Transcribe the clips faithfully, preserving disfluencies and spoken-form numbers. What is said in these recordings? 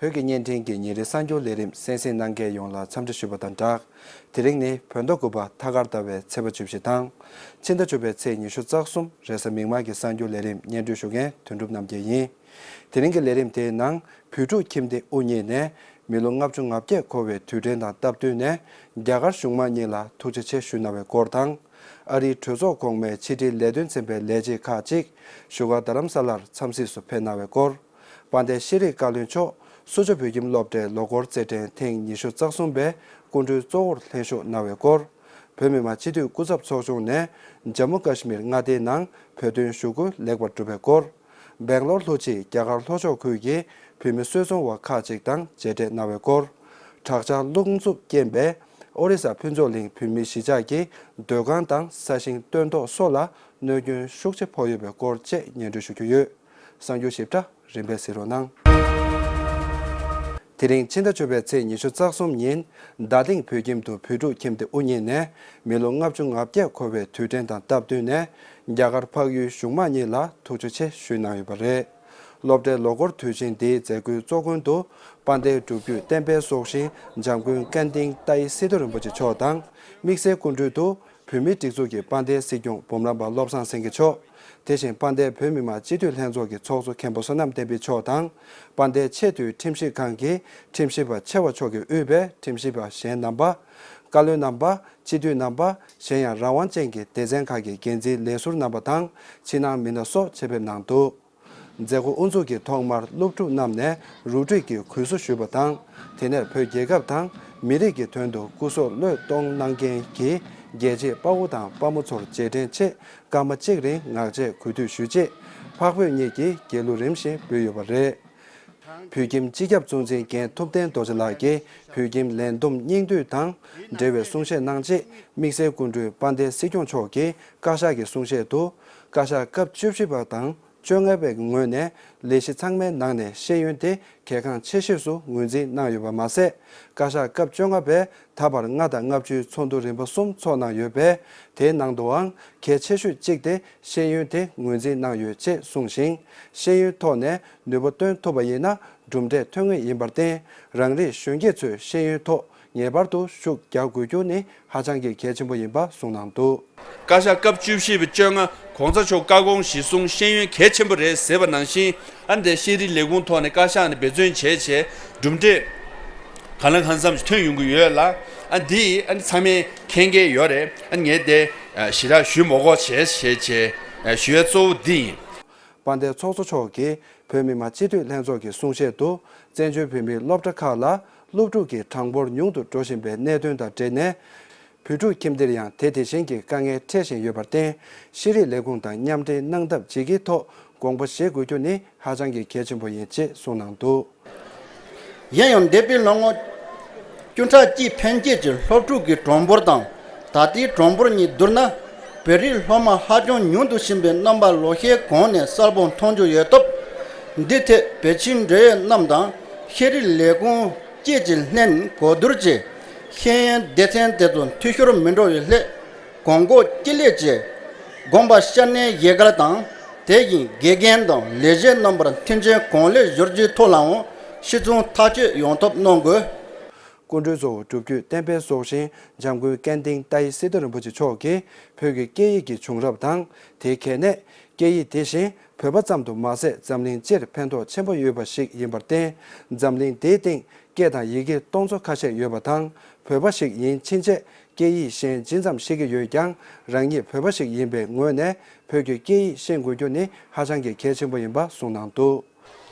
བོད་ཀྱི་བརྙན་འཕྲིན་གྱི་ཉིན་རེའི་གསར་འགྱུར་ལས་རིམ་གསན་གཟིགས་གནང་མཁན་ཡོངས་ལ་འཚམས་འདྲི་ཞུས་པ་དང་སྦྲགས། དེ་རིང་ནི་བོད་ཟླ་དགུ་པ་ཐ་སྐར་ཟླ་བའི་ཚེས་པ་བཅུ་བཞི་དང་། ཕྱི་ཟླ་བཅུ་པའི་ཚེས་ཉི་ཤུ་རྩ་གསུམ་རེས་གཟའ་མིག་དམར་གྱི་གསར་འགྱུར་ལས་རིམ་སྙན་སྒྲོན་ཞུ་མཁན་དོན་གྲུབ་རྣམ་རྒྱལ་ཡིན། དེ་རིང་གི་ལས་རིམ་དེའི་ནང་བོད་ཕྲུག་ཁྱིམ་སྡེ་དབུ་བརྙེས་ནས་མི་ལོ་ལྔ་བཅུ་ང་བརྒྱད་འཁོར་བའི་དུས་དྲན་དང་སྟབས་བསྟུན་ནས་རྒྱ་གར་གཞུང་མང་གཉིས་ལ་ཐུགས་རྗེ་ཆེ་ཞུས་གནང་བའི་སྐོར་དང་། ཨ་རིའི་གྲོས་ཚོགས་གོང་མའི་ཕྱི་དྲིལ་ལས་དོན་ཚན་པའི་ལས་བྱེད་ཁག་ཅིག་བཞུགས་སྒར་རྡ་རམ་ས་ལར་འཚམས་གཟིགས་སུ་ཕེབས་གནང་བའི་སྐོར། དཔལ་ལྡན་ཤེས་རིག་བཀའ་བློན་མཆོག་སུ་ཇོ་བོད་ཁྱིམ་སློབ་གྲྭའི་ལོ་འཁོར་རྩེད་འགྲན་ཐེངས་ཉི་ཤུ་རྩ་གསུམ་པའི་སྐུ་མགྲོན་གཙོ་བོར་ལྷན་ཞུགས་གནང་བའི་སྐོར། བོད་མི་མང་སྤྱི་འཐུས་སྐུ་ཚབ་ཚོགས་ཆུང་ནས་ཇམ་མུ་ཀ་ཤི་མིར་མངའ་སྡེའི་ནང་བོད་དོན་ཞུ་སྐུལ་ལེགས་པར་གྲུབ་པའི་སྐོར། སྦེང་ལོར་ལྷོ་སྤྱིའི་རྒྱ་གར་ལྷོ་ཕྱོགས་ཁུལ་གྱི་བོད་མི་སུད་ཚོང་བ་ཁག་ཅིག་དང་མཇལ་འཕྲད་གནང་བའི་སྐོར། དྲག་ཆར་རླུང་འཚུབ་རྐྱེན་པས་ཨོ་རི་ས་ཕུན་ཚོགས་གླིང་བོད་མིའི་གཞིས་ཆགས་ཀྱི་སྡོད་ཁང་དང་ས་ཞིང་སྟོན་ཐོག་སོགས་ལ་གནོད་སྐྱོན་ཤུགས་ཆེ་ཕོག་ཡོད་པའི་སྐོར་བཅས་སྙན་སྒྲོན་ཞུ་རྒྱུ་ཡོད། གསར་འགྱུར་ཞིབ་ཕྲ་རིམ་པས་གཟིགས་རོགས་གནང་། དེ་རིང་ཕྱི་ཟླ་བཅུ་པའི་ཚེས་ཉི་ཤུ་རྩ་གསུམ་ཉིན་རྡ་སྟེང་བོད་ཁྱིམ་དུ་བོད་ཕྲུག་ཁྱིམ་སྡེ་དབུ་བརྙེས་ནས་མི་ལོ་ལྔ་བཅུ་ང་བརྒྱད་འཁོར་བའི་དུས་དྲན་དང་སྟབས་བསྟུན་ནས་རྒྱ་གར་འཕགས་ཡུལ་གཞུང་མང་གཉིས་ལ་ཐུགས་རྗེ་ཆེ་ཞུས་གནང་ཡོད་པ་རེད། སློབ་གྲྭའི་ལོ་འཁོར་དུས་ཆེན་འདིའི་མཛད་སྒོའི་གཙོ་མགོན་དུ་དཔལ་ལྡན་སྒྲུབ་བརྒྱུད་བསྟན་པའི་སྲོག་ཤིང་འཇམ་མགོན་ཀན་ཏིང་ཏཱའི་སི་ཏུ་རིན་པོ་ཆེ་མཆོག་དང་། དམིགས་བསལ་སྐུ་མགྲོན་དུ་བོད་མིའི་སྒྲིག་འཛུགས་ཀྱི་དཔལ་ལྡན་སྲིད་སྐྱོང་འབུམ་རམས་པ་བློ་བཟང་སེང་གེ་མཆོག་དེ་བཞིན་དཔལ་ལྡན་བོད་མི་མང་སྤྱི་འཐུས་ལྷན་ཚོགས་ཀྱི་ཚོགས་གཙོ་མཁན་པོ་བསོད་ནམས་བསྟན་འཕེལ་མཆོག་དང་། དཔལ་ལྡན་ཆེས་མཐོའི་ཁྲིམས་ཞིབ་ཁང་གི་ཁྲིམས་ཞིབ་པ་ཆེ་བ་མཆོག་གིས་དབུས་པའི་ཁྲིམས་ཞིབ་པ་གཞན་རྣམ་པ། བཀའ་བློན་རྣམ་པ། སྤྱི་འཐུས་རྣམ་པ། གཞན་ཡང་རང་དབང་ཅན་གྱི་སྡེ་ཚན་ཁག་གི་འགན་འཛིན་ལས་ཟུར་རྣམ་པ་དང་ཕྱི་ནང་མི་སྣ་སོགས་ཆེད་ཕེབས་གནང་འདུག་མཛད་སྒོ་དབུ་འཛུགས་ཀྱི་ཐོག་མར་སློབ་ཕྲུག་རྣམས་ནས་རུ་སྒྲིག་གི་གུས་བསུ་ཞུས་པ་དང་། དེ་ནས་བོད་རྒྱལ་ཁབ་དང་མི་རིགས་ཀྱི་དོན་དུ་སྐུ་སྲོག་བློས་གཏོང་གནང་མཁན་གྱི་རྒྱལ་གཅེས་དཔའ་བོ་དང་དཔའ་མོ་ཚོར་རྗེས་དྲན་ཆེད་སྐར་མ་གཅིག་རིང་ངག་བཅད་གུས་འདུད་ཞུས་རྗེས་འཕགས་བོད་གཉིས་ཀྱི་རྒྱལ་གླུ་རིམ་བཞིན་འབུལ་ཡོད་པ་རེད། བོད་ཁྱིམ་སྤྱི་ཁྱབ་གཙོ་འཛིན་རྒན་ཐུབ་བསྟན་རྡོ་རྗེ་ལགས་ཀྱིས་བོད་ཁྱིམ་ལས་བསྡོམས་སྙིང་བསྡུས་དང་འབྲེལ་བའི་གསུང་བཤད་གནང་རྗེས། དམིགས་བསལ་སྐུ་མགྲོན་དཔལ་ལྡན་སྲིད་སྐྱོང་མཆོག་གིས་བཀའ་ཤག་གི་གསུང་བཤད་དུ། བཀའ་ཤག་སྐབས་བཅུ་བཞི་པ་དང་བཅོ་ལྔ་པའི་ངོས་ནས་ལས་གཞི་ཚང་མའི་ནང་ནས་ཤེས་ཡོན་དེ་གལ་འགངས་ཆེ་ཤོས་སུ་ངོས་འཛིན་གནང་ཡོད་པ་མ་ཟད། བཀའ་ཤག་སྐབས་བཅོ་ལྔ་པས་ད་བར་ལྔ་དང་ལྔ་བཅུའི་ཚོགས་འདུ་རིམ་པ་གསུམ་ཚོགས་གནང་ཡོད་པས། དེའི་ནང་དུའང་གལ་ཆེ་ཤོས་གཅིག་དེ་ཤེས་ཡོན་དེ་ངོས་འཛིན་གནང་ཡོད་ཅེས་གསུངས་ཤིང་། ཤེས་ཡོན་ཐོག་ནས་ནུས་པ་བཏོན་ཐུབ་པ་ཡིན་ན་གྲུབ་འབྲས་ཐོན་ངེས་ཡིན་པར་བརྟེན། རང་རིགས་གཞོན་སྐྱེས་ཚོས་ཤེས་ཡོན་ཐོག་ངེས་པར་དུ་ཤུགས་རྒྱག་དགོས་རྒྱུ་ནི་ཧ་ཅང་གི་གལ་ཆེན་པོ་ཡིན་པ་གསུངས་གནང་འདུག་བཀའ་ཤག་སྐབས་བཅུ་བཞི་པའི་བཅོ་ལྔ་གོང་ས་མཆོག་བཀའ་དགོངས་གཞིར་བཟུང་ཤེས་ཡོན་གལ་ཆེན་པོ་རེད་ཟེར་བ་ནང་བཞིན། ཨ་འདི་ཤེས་རིག་ལས་ཁུངས་ཐོག་ནས་བཀའ་ཤག་ནས་འབད་བརྩོན་བྱས་བྱས་གྲུབ་འབྲས་གང་ལ་གང་འཚམ་ཞིག་ཐོན་ཡོང་གི་ཡོད་ལ། ཨ་འདི་ཨ་ཚང་མས་མཁྱེན་གྱི་ཡོད་རེད། ཨ་ངས་དེ་ཞེ་དྲག་ཞུ་མ་དགོས་བྱས་བྱས་བྱས་ཞུ་ཡ་གཙོ་བོ་འདི་ཡིན། དཔལ་ལྡན་ཚོགས་གཙོ་མཆོག་གིས་བོད་མི་མང་སྤྱི་འཐུས་ལྷན་ཚོགས་ཀྱི་གསུང་བཤད་དུ། བཙན་བྱོལ་བོད་མིའི་སློབ་གྲྭ་ཁག་ལ་སློབ་ཕྲུག་གི་གྲངས་འབོར་ཉུང་དུ་འགྲོ་བཞིན་པའི་གནད་དོན་དང་འབྲེལ་ནས། བོད་ཕྲུག་ཁྱིམ་སྡེར་ཡང་དེ་དེ་བཞིན་གྱི་དཀའ་ངལ་འཕྲད་བཞིན་ཡོད་པར་བརྟེན། ཤེས་རིག་ལས་ཁུངས་དང་མཉམ་འབྲེལ་གནང་ཐབས་བྱེད་ཀྱི་ཐོག་དགོངས་པ་བཞེས་དགོས་རྒྱུ་ནི་ཧ་ཅང་གི་གལ་ཆེན་པོ་ཡིན་ཅེས་གསུངས་གནང་འདུག་ཡིན་ཡང་། འདས་པའི་ལོ་ངོ་བཅུ་ཕྲག་གཅིག་ཕན་ཆད་ཀྱི་སློབ་ཕྲུག་གི་གྲངས་འབོར་དང་ད་ལྟའི་གྲངས་འབོར་གཉིས་བསྡུར་ན། བོད་རིགས་སློབ་མ་ཧ་ཅང་ཉུང་དུ་ཕྱིན་པའི་རྣམ་པ་ལོ་ཤས་གོང་ནས་གསལ་པོ་མཐོང་རྒྱུ་ཡོད་སྟབས། འདི་ཐད་བོད་ཕྱི་འབྲེལ་ཡོད་རྣམས་དང་ཤེས་རིག་ལས་ཁུངས་བཅས་ཀྱིས་ལྷན་གོ་བསྡུར་གྱིས་ཤེས་ཡོན་སྡེ་ཚན་དེ་ཚོ་འཐུས་ཤོར་མི་འགྲོ་བའི་སླད་གོང་འགོ་དཀྱིལ་ལས་ཀྱི་དགོངས་པ་ཤར་ནས་ཡི་གར་དང་། དེ་བཞིན་དགེ་རྒན་དང་ལས་བྱེད་རྣམ་པར་མཐུན་རྐྱེན་གང་ལེགས་སྦྱོར་རྒྱུའི་ཐོག་ལའང་གཞི་བཟུང་ཐག་གཅོད་ཡོང་ཐབས་གནང་དགོས། སྐུ་མགྲོན་གཙོ་བོ་སྒྲུབ་བརྒྱུད་བསྟན་པའི་སྲོག་ཤིང་འཇམ་མགོན་ཀན་ཏིང་ཏཱའི་སི་ཏུ་རིན་པོ་ཆེ་མཆོག་གིས་བོད་ཀྱི་སྐད་ཡིག་གི་བྱུང་རབས་དང་། དེའི་གལ་གནད། སྐད་ཡིག་དེ་བཞིན་བོད་པ་ཙམ་དུ་མ་ཟད་འཛམ་གླིང་སྤྱིར་ཕན་ཐོགས་ཆེན་པོ་ཡོད་པ་ཞིག་ཡིན་པར་བརྟེན། འཛམ་གླིང་འདིའི་སྟེང་སྐད་དང་ཡི་གེ་སྟོང་ཚོ་ཁ་ཤས་ཡོད་པ་དང་། བོད་པ་ཞིག་ཡིན་ཕྱིན་ཆད་སྐད་ཡིག་གཞན་ཇི་ཙམ་ཤེས་ཀྱི་ཡོད་ཀྱང་། རང་ཉིད་བོད་པ་ཞིག་ཡིན་པའི་ངོས་ནས་བོད་ཀྱི་སྐད་ཡིག་ཤེས་དགོས་རྒྱུ་ནི་ཧ་ཅང་གི་གལ་ཆེན་པོ་ཡིན་པ་གསུངས་གནང་འདུག་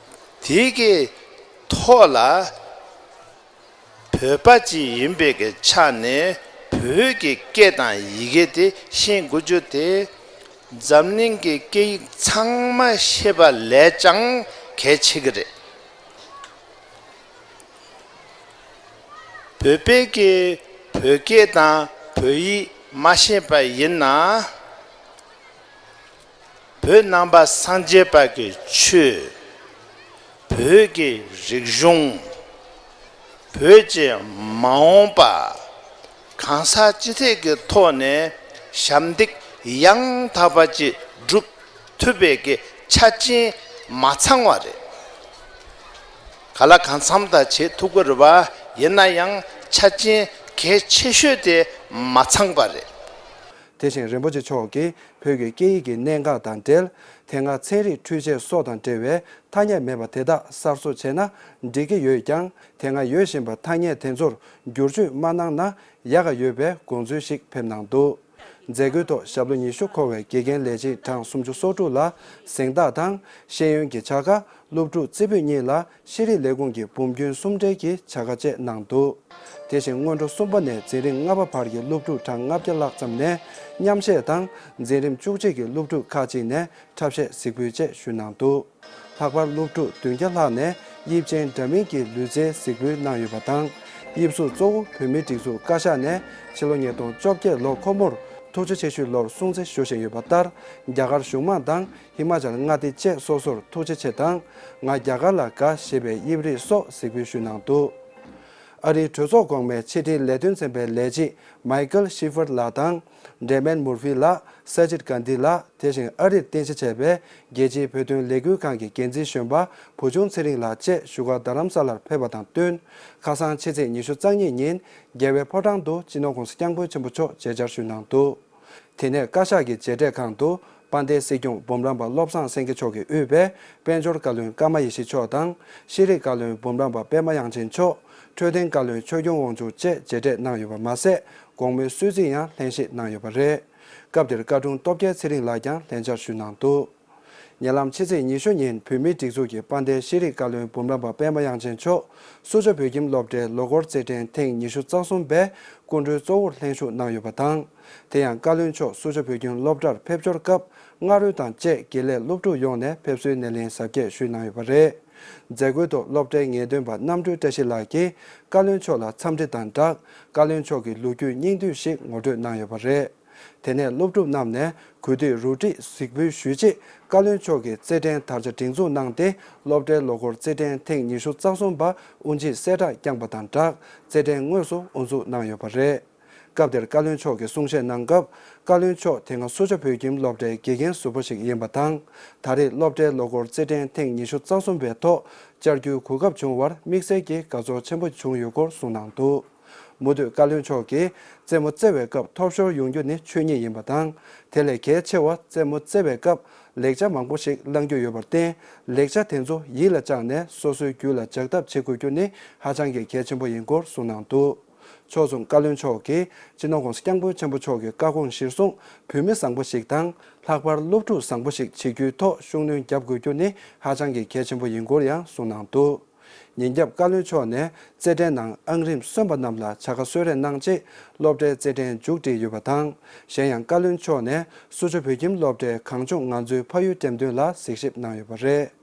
དེ་གའི་ཐོག་ལ་བོད་པ་ཅིག་ཡིན་པའི་གི་ཆ་ནས་བོད་ཀྱི་སྐད་དང་ཡི་གེ་དེ་ཤེས་དགོས་རྒྱུ་དེ་འཛམ་གླིང་གི་སྐད་ཡིག་ཚང་མ་ཤེས་པ་ལས་ཀྱང་གལ་ཆེ་གི་རེད། བོད་པའི་གི་བོད་སྐད་དང་བོད་ཡིག་མ་ཤེས་པ་ཡིན་ན། བོད་ནང་པ་སངས་རྒྱས་པ་གི་ཆོས། བོད་ཀྱི་རིག་གཞུང་། བོད་ཀྱི་མ་འོངས་པ། གང་ཟག་ཅི་ཐད་ཀྱི་ཐོག་ནས་ཞབས་འདེགས་ཡང་དག་པ་ཅིག་སྒྲུབ་ཐུབ་པའི་གི་ཆ་རྐྱེན་མ་ཚང་བ་རེད། ག་ལ་གང་འཚམ་ད་བྱེད་ཐུབ་ཀྱི་རེད་པ། ཡིན་ན་ཡང་ཆ་རྐྱེན་གལ་ཆེ་ཤོས་དེ་མ་ཚང་པ་རེད། དེ་བཞིན་རིན་པོ་ཆེ་མཆོག་གིས་བོད་ཀྱི་སྐད་ཡིག་གི་གནད་འགག་དང་འབྲེལ། དེ་སྔ་ཚན་རིག་འཕྲུལ་ཆས་སོགས་དང་འབྲེལ་བའི་ཐ་སྙད་མེད་པ་དེ་དག་གསར་བཟོ་བྱས་ན་འགྲིག་གི་ཡོད་ཀྱང་། དེ་སྔ་ཡོད་བཞིན་པ་ཐ་སྙད་དེ་ཚོར་བསྒྱུར་བཅོས་མ་གནང་ན་ཡག་ག་ཡོད་པའི་དགོངས་ཚུལ་ཞིག་ཕེབས་གནང་འདུག། མཛད་སྒོའི་ཐོག་ཞབས་ལོ་ཉི་ཤུ་འཁོར་བའི་དགེ་རྒན་ལས་བྱེད་གྲངས་སུམ་ཅུ་སོ་དྲུག་ལ་གཟེངས་རྟགས་དང་། ཤེས་ཡོན་གྱི་བྱ་དགའ། སློབ་ཕྲུག་རྩེ་ཕུད་གཉིས་ལ་ཤེས་རིག་ལས་ཁུངས་ཀྱི་འབུམ་སྐྱོན་གསུམ་བྲལ་གྱི་བྱ་དགའ་བཅས་གནང་འདུག། དེ་བཞིན་སྔོན་འགྲོ་གསུམ་པ་ནས་འཛིན་རིམ་ལྔ་པ་བར་གྱི་སློབ་ཕྲུག་གྲངས་ལྔ་བརྒྱ་ལྷག་ཙམ་ནས་མཉམ་བཞེས་དང་། འཛིན་རིམ་བཅུ་གཅིག་གི་སློབ་ཕྲུག་ཁག་ཅིག་ནས་འཁྲབ་གཞས་གཟིགས་འབུལ་བཅས་ཞུས་གནང་འདུག། ལྷག་པར་སློབ་ཕྲུག་བདུན་བརྒྱ་ལྷག་ནས་དབྱིབས་ཅན་འདྲ་མིན་གྱི་ལུས་རྩལ་གཟིགས་འབུལ་གནང་ཡོད་པ་དང་། དབྱིབས་གཟུགས་གཙོ་བོ་བོད་མིའི་སྒྲིག་འཛུགས་བཀའ་ཤག་ནས་ཕྱི་ལོ་ཉིས་སྟོང་བཅོ་བརྒྱད་ལོ་འཁོར་མོར་ཐུགས་རྗེ་ཆེ་ཞུའི་ལོར་སྲུང་བརྩི་ཞུ་བཞིན་ཡོད་པ་ལྟར། རྒྱ་གར་གཞུང་མང་དང་ཧི་མ་ཅལ་མངའ་སྡེ་བཅས་སོ་སོར་ཐུགས་རྗེ་ཆེ་དང་། ང་རྒྱ་གར་ལ་དགའ་ཞེས་པའི་དབྱིབས་རིས་སོགས་གཟིགས་འབུལ་ཞུས་གནང་འདུག། ཨ་རིའི་གྲོས་ཚོགས་གོང་མའི་ཕྱི་དྲིལ་ལས་དོན་ཚན་པའི་ལས་བྱེད་མའི་ཀལ་ཤི་ཧྥར་ལགས་དང་། ཌེ་མན་མུར་ཧྥི་ལགས། ས་ཇིད་གྷན་དྷི་ལགས། དེ་བཞིན་ཨ་རིར་རྟེན་གཞི་བྱས་པའི་རྒྱལ་སྤྱིའི་བོད་དོན་ལས་འགུལ་ཁང་གི་འགན་འཛིན་གཞོན་པ་བུ་ཆུང་ཚེ་རིང་ལགས་བཅས་བཞུགས་སྒར་རྡ་རམ་ས་ལར་ཕེབས་པ་དང་བསྟུན། ཁ་སང་ཕྱི་ཚེས་ཉི་ཤུ་རྩ་གཉིས་ཉིན་རྒྱལ་བའི་ཕོ་བྲང་དུ་སྤྱི་ནོར་༸གོང་ས་༸སྐྱབས་མགོན་ཆེན་པོ་མཆོག་མཇལ་བཅར་ཞུས་གནང་འདུག། དེ་ནས་བཀའ་ཤག་གི་མཇལ་འཕྲད་ཁང་དུ་དཔལ་ལྡན་སྲིད་སྐྱོང་འབུམ་རམས་པ་བློ་བཟང་སེང་གེ་མཆོག་གིས་དབུས་པའི་དཔལ་འབྱོར་བཀའ་བློན་ཀརྨ་ཡེ་ཤེས་མཆོག་དང་། ཤེས་རིག་བཀའ་བློན་འབུམ་རམས་པ་པད་མ་དབྱངས་ཅན་མཆོག། འཕྲོད་བསྟེན་བཀའ་བློན་ཆོས་སྐྱོང་དབང་ཕྱུག་བཅས་མཇལ་འཕྲད་གནང་ཡོད་པ་མ་ཟད། དགོང་མོའི་གསོལ་ཚིགས་ཡང་ལྷན་བཞེས་གནང་ཡོད་པ་རེད། སྐབས་དེར་བཀའ་དྲུང་སྟོབས་རྒྱལ་ཚེ་རིང་ལགས་ཀྱང་ལྷན་བཅར་ཞུས་གནང་འདུག། ཉེ་ལམ་ཕྱི་ཚེས་ཉི་ཤུ་ཉིན་བོད་མིའི་སྒྲིག་འཛུགས་ཀྱི་དཔལ་ལྡན་ཤེས་རིག་བཀའ་བློན་འབུམ་རམས་པ་པད་མ་དབྱངས་ཅན་མཆོག་སུ་ཇོ་བོད་ཁྱིམ་སློབ་གྲྭའི་ལོ་འཁོར་རྩེད་འགྲན་ཐེངས་ཉི་ཤུ་རྩ་གསུམ་པའི་སྐུ་མགྲོན་གཙོ་བོར་ལྷན་ཞུགས་གནང་ཡོད་པ་དང་། དེ་ཡང་བཀའ་བློན་མཆོག་སུ་ཇོ་བོད་ཁྱིམ་སློབ་གྲྭར་ཕེབས་འབྱོར་སྐབས། སྔ་རོལ་དང་བཅས་དགེ་ལས་སློབ་ཕྲུག་ཡོངས་ནས་ཕེབས་བསུའི་སྣེ་ལེན་གཟབ་རྒྱས་ཞུས་གནང་ཡོད་པ་རེད། མཛད་སྒོའི་ཐོག་སློབ་གྲྭའི་ངེས་སྟོན་པ་རྣམ་གྲོལ་བཀྲ་ཤིས་ལགས་ཀྱིས་བཀའ་བློན་མཆོག་ལ་འཚམས་འདྲི་དང་སྦྲགས། བཀའ་བློན་མཆོག་གི་ལོ་རྒྱུས་སྙིང་བསྡུས་ཤིག་ངོ་སྤྲོད་གནང་ཡོད་པ་རེད། དེ་ནས་སློབ་ཕྲུག་རྣམས་ནས་གུས་འདུད་རུ་སྒྲིག་གཟིགས་འབུལ་ཞུས་རྗེས། བཀའ་བློན་མཆོག་གིས་རྩེད་འགྲན་དར་ཆ་སྒྲེང་འཛུགས་གནང་སྟེ། སློབ་གྲྭའི་ལོ་འཁོར་རྩེད་འགྲན་ཐེངས་ཉི་ཤུ་རྩ་གསུམ་པ་དབུ་འབྱེད་གསལ་བསྒྲགས་བསྐྱངས་པ་དང་སྦྲགས། རྩེད་འགྲན་དངོས་སུ་དབུ་འཛུགས་གནང་ཡོད་པ་རེད། སྐབས་དེར་བཀའ་བློན་མཆོག་གིས་གསུང་བཤད་གནང་སྐབས། བཀའ་བློན་མཆོག་དེ་སྔ་སུ་ཇོ་བོད་ཁྱིམ་སློབ་གྲྭའི་དགེ་རྒན་ཟུར་པ་ཞིག་ཡིན་པ་དང་། ད་རེས་སློབ་གྲྭའི་ལོ་འཁོར་རྩེད་འགྲན་ཐེངས་ཉི་ཤུ་རྩ་གསུམ་པའི་ཐོག་བཅར་རྒྱུའི་གོ་སྐབས་བྱུང་བར་དམིགས་བསལ་གྱི་དགའ་ཚོར་ཆེན་པོ་བྱུང་ཡོད་སྐོར་གསུངས་གནང་འདུག། མུ་མཐུད་བཀའ་བློན་མཆོག་གིས་རྩེད་མོ་རྩེ་བའི་སྐབས་ཐོབ་ཤོར་ཡོང་རྒྱུ་ནི་ཆོས་ཉིད་ཡིན་པ་དང་། དེ་ལས་གལ་ཆེ་བ་རྩེད་མོ་རྩེ་བའི་སྐབས་ལེགས་ཆ་མང་པོ་ཞིག་བླང་རྒྱུ་ཡོད་པར་བརྟེན། ལེགས་ཆ་དེ་ཚོ་ཡིད་ལ་བཅངས་ནས་སོ་སོའི་རྒྱུད་ལ་འཇགས་ཐབས་བྱེད་དགོས་རྒྱུ་ནི་ཧ་ཅང་གི་གལ་ཆེན་པོ་ཡིན་སྐོར་གསུངས་གནང་འདུག། ཕྱོགས་མཚུངས་བཀའ་བློན་མཆོག་གིས་སྤྱི་ནོར་༸གོང་ས་༸སྐྱབས་མགོན་ཆེན་པོ་མཆོག་གི་བཀའ་དགོངས་གཞིར་བཟུང་བོད་མི་བཟང་པོ་ཞིག་དང་། ལྷག་པར་སློབ་ཕྲུག་བཟང་པོ་ཞིག་བྱེད་རྒྱུའི་ཐོག་ཤུགས་སྣོན་རྒྱག་དགོས་རྒྱུ་ནི་ཧ་ཅང་གི་གལ་ཆེན་པོ་ཡིན་སྐོར་ཡང་གསུངས་གནང་འདུག། ཉིན་རྒྱབ་བཀའ་བློན་མཆོག་ནས་རྩེད་འགྲན་ནང་ཨང་རིམ་གསོན་པ་རྣམས་ལ་བྱ་དགའ་གསོལ་རས་གནང་རྗེས། སློབ་གྲྭའི་རྩེད་འགྲན་མཇུག་སྒྲིལ་ཡོད་པ་དང་། གཞན་ཡང་བཀའ་བློན་མཆོག་ནས་སུ་ཇོ་བོད་ཁྱིམ་སློབ་གྲྭའི་གངས་ལྗོངས་ངང་ཚུལ་ཕ་ཡུལ་འགྲེམས་སྟོན་ལ་གཟིགས་ཞིབ་གནང་ཡོད་པ་རེད།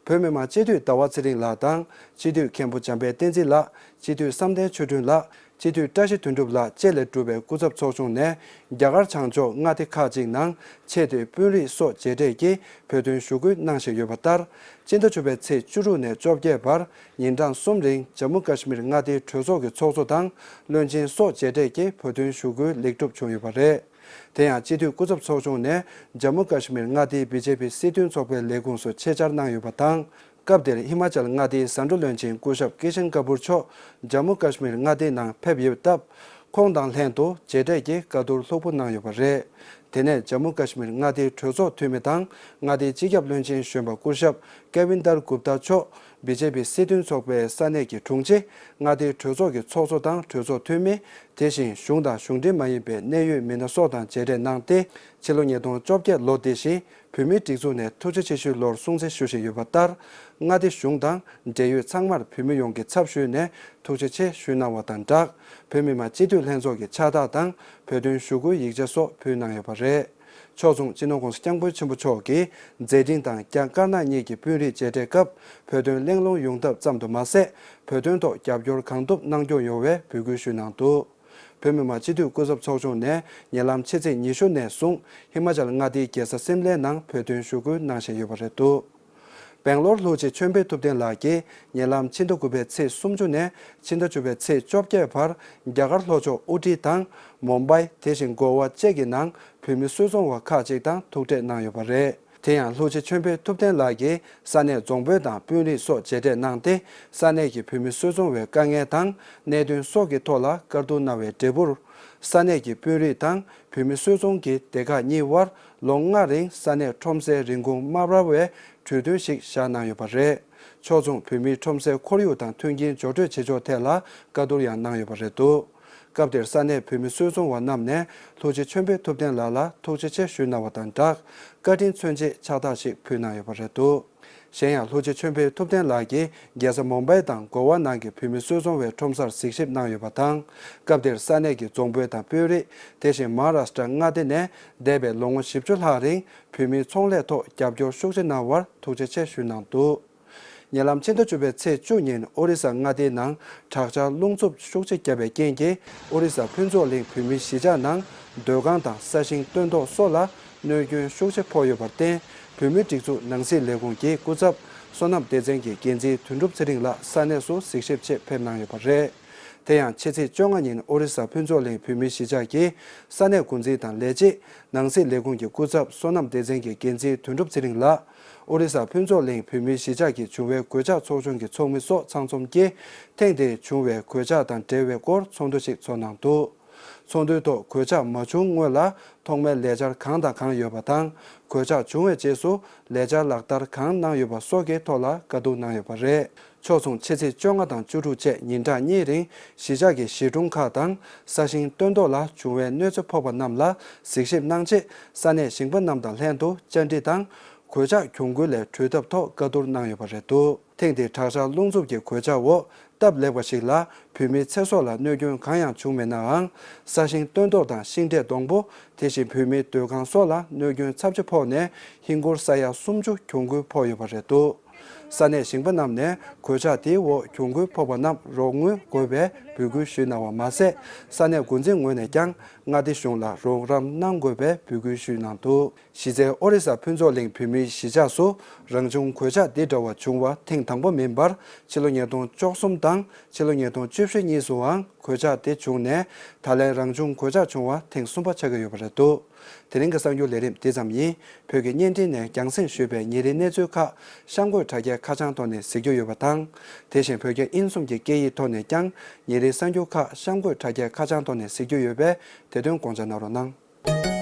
བོད་མི་མང་སྤྱི་འཐུས་ཟླ་བ་ཚེ་རིང་ལགས་དང་། སྤྱི་འཐུས་མཁན་པོ་འཇམ་དཔལ་བསྟན་འཛིན་ལགས། སྤྱི་འཐུས་བསམ་གཏན་ཆོས་སྒྲོན་ལགས། སྤྱི་འཐུས་བཀྲ་ཤིས་དོན་གྲུབ་ལགས་བཅས་ལས་གྲུབ་པའི་སྐུ་ཚབ་ཚོགས་ཆུང་ནས། རྒྱ་གར་བྱང་ཕྱོགས་མངའ་སྡེ་ཁག་ཅིག་ནང་ཆེས་མཐོའི་དཔོན་རིགས་སོགས་མཇལ་འཕྲད་ཀྱིས་བོད་དོན་ཞུ་སྐུལ་གནང་བཞིན་ཡོད་པ་ལྟར། སྤྱི་ཟླ་བཅུ་པའི་ཚེས་བཅུ་དྲུག་ནས་བཅོ་བརྒྱད་བར་ཉིན་གྲངས་གསུམ་རིང་ཇམ་མུ་ཀ་ཤི་མིར་མངའ་སྡེའི་གྲོས་ཚོགས་ཀྱི་ཚོགས་གཙོ་དང་བློན་ཆེན་སོགས་མཇལ་འཕྲད་ཀྱིས་བོད་དོན་ཞུ་སྐུལ་ལེགས་གྲུབ་བྱུང་ཡོད་པ་རེད། དེ་ཡང་སྤྱི་འཐུས་སྐུ་ཚབ་ཚོགས་ཆུང་ནས་ཇམ་མུ་ཀ་ཤི་མིར་མངའ་སྡེའི་བི་ཇེ་པི་སྲིད་དོན་ཚོགས་པའི་ལས་ཁུངས་སུ་ཆེད་བཅར་གནང་ཡོད་པ་དང་། སྐབས་དེར་ཧི་མ་ཅལ་མངའ་སྡེའི་ཟ་འབྲུ་བློན་ཆེན་སྐུ་ཞབས་ཀི་ཤན་ཀ་པུར་མཆོག་ཇམ་མུ་ཀ་ཤི་མིར་མངའ་སྡེའི་ནང་ཕེབས་ཡོད་སྟབས། ཁོང་དང་ལྷན་དུ་མཇལ་འཕྲད་ཀྱིས་བཀའ་བསྡུར་ལྷུག་པོ་གནང་ཡོད་པ་རེད། དེ་ནས་ཇམ་མུ་ཀ་ཤི་མིར་མངའ་སྡེའི་གྲོས་ཚོགས་འཐུས་མི་དང་མངའ་སྡེའི་སྤྱི་ཁྱབ་བློན་ཆེན་གཞོན་པ་སྐུ་ཞབས་ཀེ་ཝིན་དར་གུབ་ཏཱ་མཆོག་བི་ཇེ་པི་སྲིད་དོན་ཚོགས་པའི་ས་གནས་ཀྱི་དྲུང་ཆེ། མངའ་སྡེའི་གྲོས་ཚོགས་ཀྱི་ཚོགས་གཙོ་དང་གྲོས་ཚོགས་འཐུས་མི། དེ་བཞིན་གཞུང་དང་གཞུང་འབྲེལ་མ་ཡིན་པའི་གནད་ཡོད་མི་སྣ་སོགས་དང་མཇལ་འཕྲད་གནང་སྟེ། ཕྱི་ལོ་ཉིས་སྟོང་བཅོ་བརྒྱད་ལོ་དེ་བཞིན་བོད་མིའི་སྒྲིག་འཛུགས་ནས་ཐུགས་རྗེ་ཆེ་ཞུའི་ལོར་སྲུང་བརྩི་ཞུ་བཞིན་ཡོད་པ་ལྟར། མངའ་སྡེ་གཞུང་དང་འབྲེལ་ཡོད་ཚང་མར་བོད་མི་ཡོངས་ཀྱི་ཚབ་ཞུས་ནས་ཐུགས་རྗེ་ཆེ་ཞུས་གནང་བ་དང་སྦྲགས། བོད་མི་མང་སྤྱི་འཐུས་ལྷན་ཚོགས་ཀྱི་ཕྱག་རྟགས་དང་བོད་དོན་ཞུ་སྐུལ་ཡིག་ཆ་སོགས་ཕུལ་གནང་ཡོད་པ་རེད། ཕྱོགས་མཚུངས་སྤྱི་ནོར་༸གོང་ས་༸སྐྱབས་མགོན་ཆེན་པོ་མཆོག་གིས་མཛད་འཕྲིན་དང་རྒྱ་དཀར་ནག་གཉིས་ཀྱི་དཔོན་རིགས་མཇལ་འཕྲད་སྐབས་བོད་དོན་གླེང་སློང་ཡོང་ཐབས་ཙམ་དུ་མ་ཟད། བོད་དོན་ཐོག་རྒྱབ་སྐྱོར་གང་ཐུབ་གནང་སྐྱོང་ཡོང་བའི་འབོད་སྐུལ་ཞུས་གནང་འདུག། བོད་མི་མང་སྤྱི་འཐུས་སྐུ་ཚབ་ཚོགས་ཆུང་ནས་ཉེ་ལམ་ཕྱི་ཚེས་ཉི་ཤུ་ནས་བཟུང་ཧི་མ་ཅལ་མངའ་སྡེའི་རྒྱལ་ས་སིམ་ལའི་ནང་བོད་དོན་ཞུ་སྐུལ་གནང་བཞིན་ཡོད་པ་རེད་འདུག། སྦེང་ལོར་ལྷུག་ཅེས་ཆོས་འཕེལ་ཐུབ་བསྟན་ལགས་ཀྱིས་ཉེ་ལམ་ཕྱི་ཟླ་དགུ་པའི་ཚེས་སུམ་ཅུ་ནས་ཕྱི་ཟླ་བཅུ་པའི་ཚེས་བཅོ་བརྒྱད་བར་རྒྱ་གར་ལྷོ་ཕྱོགས་ཨུ་ཊི་དང་མུམ་བྷའི། དེ་བཞིན་གོ་བ་བཅས་ཀྱི་ནང་བོད་མི་སུད་ཚོང་བ་ཁག་ཅིག་དང་ཐུག་འཕྲད་གནང་ཡོད་པ་རེད། དེ་ཡང་ལྷུ་ཆེ་ཆོས་འཕེལ་ཐུབ་བསྟན་ལགས་ཀྱིས་ས་གནས་རྫོང་དཔོན་དང་དཔོན་རིགས་སོགས་མཇལ་འཕྲད་གནང་སྟེ། ས་གནས་ཀྱི་བོད་མི་སུད་ཚོང་བའི་དཀའ་ངལ་དང་གནད་དོན་སོགས་ཀྱི་ཐོག་ལ་བཀའ་བསྡུར་གནང་བའི་འབྲས་བུར། ས་གནས་ཀྱི་དཔོན་རིགས་དང་བོད་མི་སུད་ཚོང་གི་སྡེ་ཁག་གཉིས་དབར་ལོ་ལྔ་རིང་ས་གནས་ཁྲོམ་སའི་རིན་གོང་དམའ་བ་བའི་གྲོས་མཐུན་ཞིག་བཞག་གནང་ཡོད་པ་རེད། ཕྱོགས་མཚུངས་བོད་མིའི་ཁྲོམ་སའི་ཁོར་ཡུག་དང་མཐུན་རྐྱེན་འབྱོར་སྤྲོད་བྱེད་ཕྱོགས་ཐད་ལ་བཀའ་བསྡུར་ཡང་གནང་ཡོད་པ་རེད་འདུག་སྐབས་དེར་ས་གནས་བོད་མི་སུད་ཚོང་བ་རྣམས་ནས་ལྷུ་ཆེ་ཆོས་འཕེལ་ཐུབ་བསྟན་ལགས་ལ་ཐུགས་རྗེ་ཆེ་ཞུས་གནང་བ་དང་སྦྲགས། བཀའ་དྲིན་མཚོན་ཆེད་ཕྱག་རྟགས་ཤིག་ཕུལ་གནང་ཡོད་པ་རེད་འདུག་གཞན་ཡང་ལྷུ་ཆེ་ཆོས་འཕེལ་ཐུབ་བསྟན་ལགས་ཀྱིས་རྒྱལ་ས་མུམ་བྷའི་དང་གོ་ཝ་ནང་གི་བོད་མི་སུད་ཚོང་བའི་ཁྲོམ་སར་གཟིགས་ཞིབ་གནང་ཡོད་པ་དང་། སྐབས་དེར་ས་གནས་ཀྱི་རྫོང་དཔོན་དང་དཔོན་རིགས། དེ་བཞིན་མ་ཧཱ་རཱ་ཤི་ཏྲ་མངའ་སྡེ་ནས་འདས་པའི་ལོ་ངོ་བཞི་བཅུ་ལྷག་རིང་བོད་མིའི་ཚོང་ལས་ཐོག་རྒྱབ་སྐྱོར་ཤུགས་ཆེ་གནང་བར་ཐུགས་རྗེ་ཆེ་ཞུས་གནང་འདུག་ཉེ་ལམ་ཕྱི་ཟླ་བཅུ་པའི་ཚེས་བཅུ་ཉིན་ཨོ་རི་ས་མངའ་སྡེའི་ནང་དྲག་ཆར་རླུང་འཚུབ་ཤུགས་ཆེ་བརྒྱབ་པའི་རྐྱེན་གྱིས། ཨོ་རི་ས་ཕུན་ཚོགས་གླིང་བོད་མིའི་གཞིས་ཆགས་ནང་སྡོད་ཁང་དང་ས་ཞིང་སྟོན་ཐོག་སོགས་ལ་གནོད་སྐྱོན་ཤུགས་ཆེ་ཕོག་ཡོད་པར་བརྟེན། བོད་མིའི་སྒྲིག་འཛུགས་ནང་སྲིད་ལས་ཁུངས་ཀྱི་སྐུ་ཚབ་བསོད་ནམས་བདེ་ཆེན་གྱི་འགན་འཛིན་དོན་གྲུབ་ཚེ་རིང་ལགས་ས་གནས་སུ་གཟིགས་ཞིབ་ཆེད་ཕེབས་གནང་ཡོད་པ་རེད། དེ་ཡང་ཕྱི་ཚེས་བཅོ་ལྔ་ཉིན་ཨོ་རི་ས་ཕུན་ཚོགས་གླིང་བོད་མིའི་གཞིས་ཆགས་ཀྱི་ས་གནས་འགོ་འཛིན་དང་ལས་བྱེད། ནང་སྲིད་ལས་ཁུངས་ཀྱི་སྐུ་ཚབ་བསོད་ནམས་བདེ་ཆེན་གྱི་འགན་འཛིན་དོན་གྲུབ་ཚེ་རིང་ལགས། ཨོ་རི་ས་ཕུན་ཚོགས་གླིང་བོད་མིའི་གཞིས་ཆགས་ཀྱི་བྱུང་བའི་གོད་ཆག་ཚོགས་ཆུང་གི་ཚོགས་མི་སོགས་ཚང་འཛོམས་ཀྱིས། ཐེངས་འདིར་བྱུང་བའི་གོད་ཆག་དང་འབྲེལ་བའི་སྐོར་ཚོགས་འདུ་ཞིག་ཚོགས་གནང་འདུག་ཚོགས་འདུའི་ཐོག་གོད་ཆག་མ་བྱུང་སྔོན་ལ་ཐོག་མའི་ལས་འཆར་གང་དང་གང་ཡོད་པ་དང་། གོད་ཆག་བྱུང་བའི་རྗེས་སུ་ལས་འཆར་ལག་བསྟར་གང་གནང་ཡོད་པ་སོགས་ཀྱི་ཐོག་ལ་བཀའ་བསྡུར་གནང་ཡོད་པ་རེད། ཕྱོགས་མཚུངས་ཕྱི་ཚེས་བཅོ་ལྔ་དང་བཅུ་དྲུག་བཅས་ཉིན་གྲངས་གཉིས་རིང་གཞིས་ཆགས་ཀྱི་གཞིས་གྲོང་ཁག་དང་ས་ཞིང་སྟོན་ཐོག་ལ་བྱུང་བའི་གནོད་འཚེ་ཕོག་པ་རྣམས་ལ་གཟིགས་ཞིབ་གནང་ཆེད་ས་གནས་ཞིང་པ་རྣམས་དང་ལྷན་དུ་བཅར་འདྲི་དང་། གོད་ཆག་གྱོང་གུན་ལས་གྲོལ་ཐབས་ཐོག་བཀའ་བསྡུར་གནང་ཡོད་པ་རེད་འདུག་ཐེངས་འདིའི་དྲག་ཆར་རླུང་འཚུབ་ཀྱི་གོད་ཆག་འོག་སྟབས་ལེགས་པ་ཞིག་ལ་བོད་མིའི་ཚེ་སྲོག་ལ་གནོད་སྐྱོན་གང་ཡང་བྱུང་མེད་ནའང་། ས་ཞིང་སྟོན་ཐོག་དང་ཤིང་འབྲས་སྡོང་པོ། དེ་བཞིན་བོད་མིའི་སྡོད་ཁང་སོགས་ལ་གནོད་སྐྱོན་ཚབས་ཆེ་ཕོག་ནས་ཧིན་སྒོར་ས་ཡ་སུམ་ཅུ་གྱོང་གུན་ཕོག་ཡོད་པ་རེད་འདུག་ས་གནས་ཞིང་པ་རྣམས་ནས་གོད་ཆག་དེའི་འོག་གྱོང་གུན་ཕོག་པ་རྣམས་རོགས་དངུལ་དགོས་པའི་འབོད་སྐུལ་ཞུས་གནང་བ་མ་ཟད། ས་གནས་འགོ་འཛིན་ངོས་ནས་ཀྱང་མངའ་སྡེ་གཞུང་ལ་རོགས་རམ་གནང་དགོས་པའི་འབོད་སྐུལ་ཞུས་གནང་འདུག་གཞི་རྩའི་ཨོ་རི་ས་ཕུན་ཚོགས་གླིང་བོད་མིའི་གཞིས་ཆགས་སུ་རང་བྱུང་གོད་ཆག་འདི་འདྲ་བ་བྱུང་བ་ཐེངས་དང་པོ་མིན་པར། ཕྱི་ལོ་ཉིས་སྟོང་བཅུ་གསུམ་དང་ཕྱི་ལོ་ཉིས་སྟོང་བཅུ་བཞི་གཉིས་སུའང་གོད་ཆག་དེ་བྱུང་ནས། ད་ལན་རང་བྱུང་གོད་ཆག་བྱུང་བ་ཐེངས་གསུམ་པ་ཆགས་ཀྱི་ཡོད་པ་རེད་འདུག་དེ་རིང་གི་གསར་འགྱུར་ལས་རིམ་འདི་ཙམ་ཡིན། བོད་ཀྱི་བརྙན་འཕྲིན་ནས་རྒྱང་སྲིང་ཞུས་པའི་ཉིན་རེའི་གནས་ཚུལ་ཁག་གཤམ་འཁོད་དྲ་རྒྱའི་ཁ་བྱང་ཐོག་ནས་གཟིགས་རྒྱུ་ཡོད་པ་དང་། དེ་བཞིན་བོད་རྒྱ་དབྱིན་གསུམ་གྱི་སྐད་ཡིག་ཐོག་ནས་ཀྱང་ཉིན་རེའི་གསར་འགྱུར་ཁག་གཤམ་འཁོད་དྲ་རྒྱའི་ཁ་བྱང་ཐོག་ནས་གཟིགས་རྒྱུ་ཡོད་པས། དེ་དོན་དགོངས་འཇགས་གནང་རོགས་གནང་།